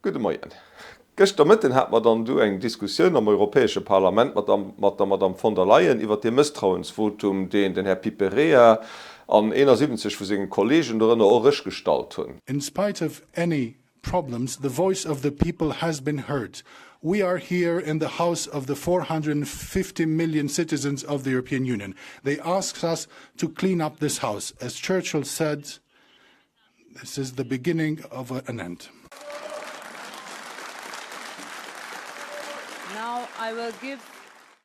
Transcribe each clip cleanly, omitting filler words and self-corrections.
Gudde Moien. Gëschter Mëtten hate mer dann du eng Diskussioun am Europäesche Parlament mat der Madame von der Leyen iwwert dee Mësstrauensvotum, deen den Här Piperea an 71 vu senge Kollegen, dorënner och ech, gestallt hunn. In spite of any problems, the voice of the people has been heard. We are here in the house of the 450 million citizens of the European Union. They asked us to clean up this house. As Churchill said, This is the beginning of an end. Now I will give.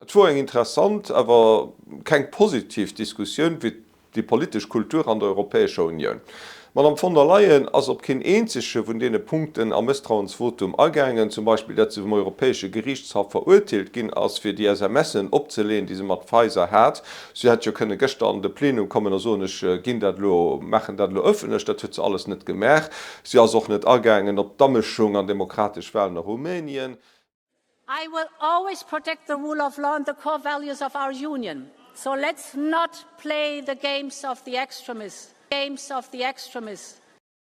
Et wor eng interessant, awer keng positiv Diskussioun wéi déi politesch Kultur an der Europäescher Unioun. D'Madame von der Leyen ass op keen eenzege vun deene Punkten am Mësstrauensvotum agaangen, zum Beispill dat se vum Europäesche Geriichtshaff verurteelt ginn ass, fir déi SMSen opzeleeën, déi se mat Pfizer hat. Si hätt jo kënne gëschter an de Plenum kommen a soen, ech ginn dat elo, maachen dat elo ëffentlech. Dat huet se alles net gemaach. Si ass och net agaangen op d'Amëschung an demokratesch Wahlen a Rumänien. I will always protect the rule of law and the core values of our Union. So let's not play the games of the extremists, games of the extremists.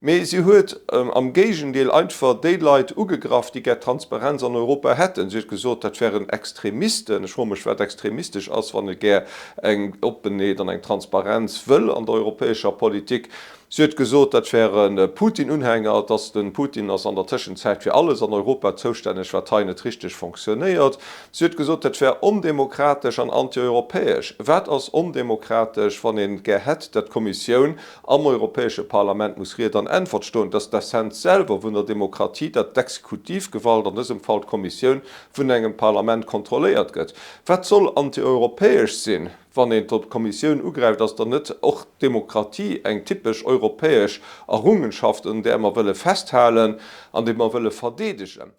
Mee si huet am Géigendeel einfach déi Leit ugegraff, déi gär Transparenz an Europa hätten. Si huet gesot, dat wären Extremisten. Ech froe mech, wat extremistesch ass, wann e gär eng Oppenheet an eng Transparenz wëll an der europäescher Politik. Si huet gesot, dat wäre Putin-Unhänger, dass de Putin ass an der Tëschenzäit fir alles an Europa zoustänneg, wat hei net richteg fonctionnéiert. Si huet gesot, dat wär ondemokratesch an antieuropäesch. Wat ass ondemokratesch, wann ee gär hätt, dat d'Kommissioun am Europäesche Parlament muss Ried an Äntwert stoen, dass d'Essenz selwer vun der Demokratie, dat d'Exekutivgewalt, an dësem Fall d'Kommissioun, vun engem Parlament kontrolléiert gëtt. Wat soll antieuropäesch sinn, wann een d'Kommissioun ugräift? Ass dann net och d'Demokratie eng typesch europäesch Errungenschaft, un där mer wëlle festhalen an déi mer wëlle verdeedegen?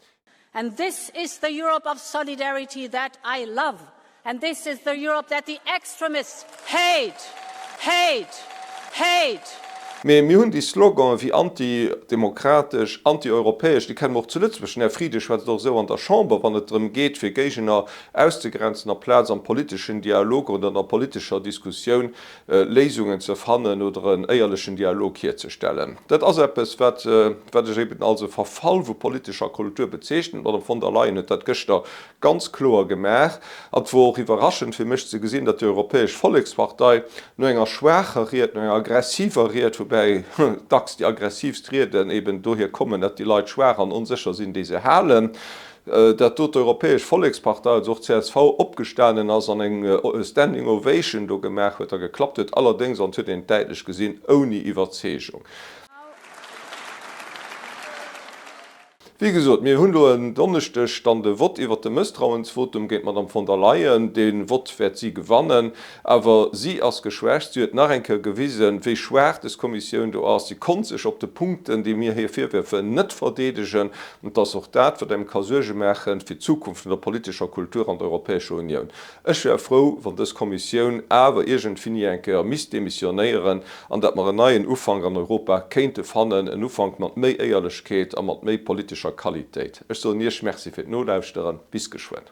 And this is the Europe of solidarity that I love. And this is the Europe that the extremists hate, hate, hate. Mee mir hunn déi Sloganen wéi antidemokratesch, antieuropäesch, déi kenne mer och zu Lëtzebuerg. Den Här Frieden schwätzt och esou an der Chamber, wann et drëm geet, fir Géigner auszegrenzen, amplaz am politeschen Dialog oder an der politescher Diskussioun Léisungen ze fannen oder en éierlechen Dialog hierzestellen. Dat ass eppes, wat wat ech eben als e Verfall vu politescher Kultur bezeechnen. D'Madame von der Leyen huet dat gëschter ganz kloer gemaach. An et wor och iwwerraschend fir mech ze gesinn, datt déi Europäesch Vollekspartei no enger schwaacher Ried, no enger aggressiver Ried, woubäi dacks déi aggressivst Rieden eben dohier kommen, datt déi Leit schwaach an onsécher sinn, déi se halen, datt do d'Europäesch Vollekspartei, also och csv, opgestanen ass an eng Standing Ovation do gemaach huet a geklappt huet, allerdéngs, an et huet een et däitlech gesinn, ouni Iwwerzeegung. Wéi gesot, mir hunn elo en Donneschdeg dann de Vott iwwert de Mësstrauensvotum géint d'Madame von der Leyen. Dee Vott wäert si gewannen. Awer si ass geschwächt. Si huet nach eng Kéier gewisen, wéi schwaach des Kommissioun do ass. Si konnt sech op de Punkten, déi mir hir virwierfen, net verdeedegen. An et ass och dat, wat engem ka Suerge maache fir d'Zukunft vun der politescher Kultur an der Europäescher Unioun. Ech wär frou, wann dës Kommissioun awer iergendwéini eng Kéier misst demissionéieren an datt mer en neien Ufank an Europa kéinte fannen, en Ufank mat méi Éierlechkeet a mat méi politescher Qualitéit. Ech soen Iech Merci fir d'Nolauschteren. Bis geschwënn.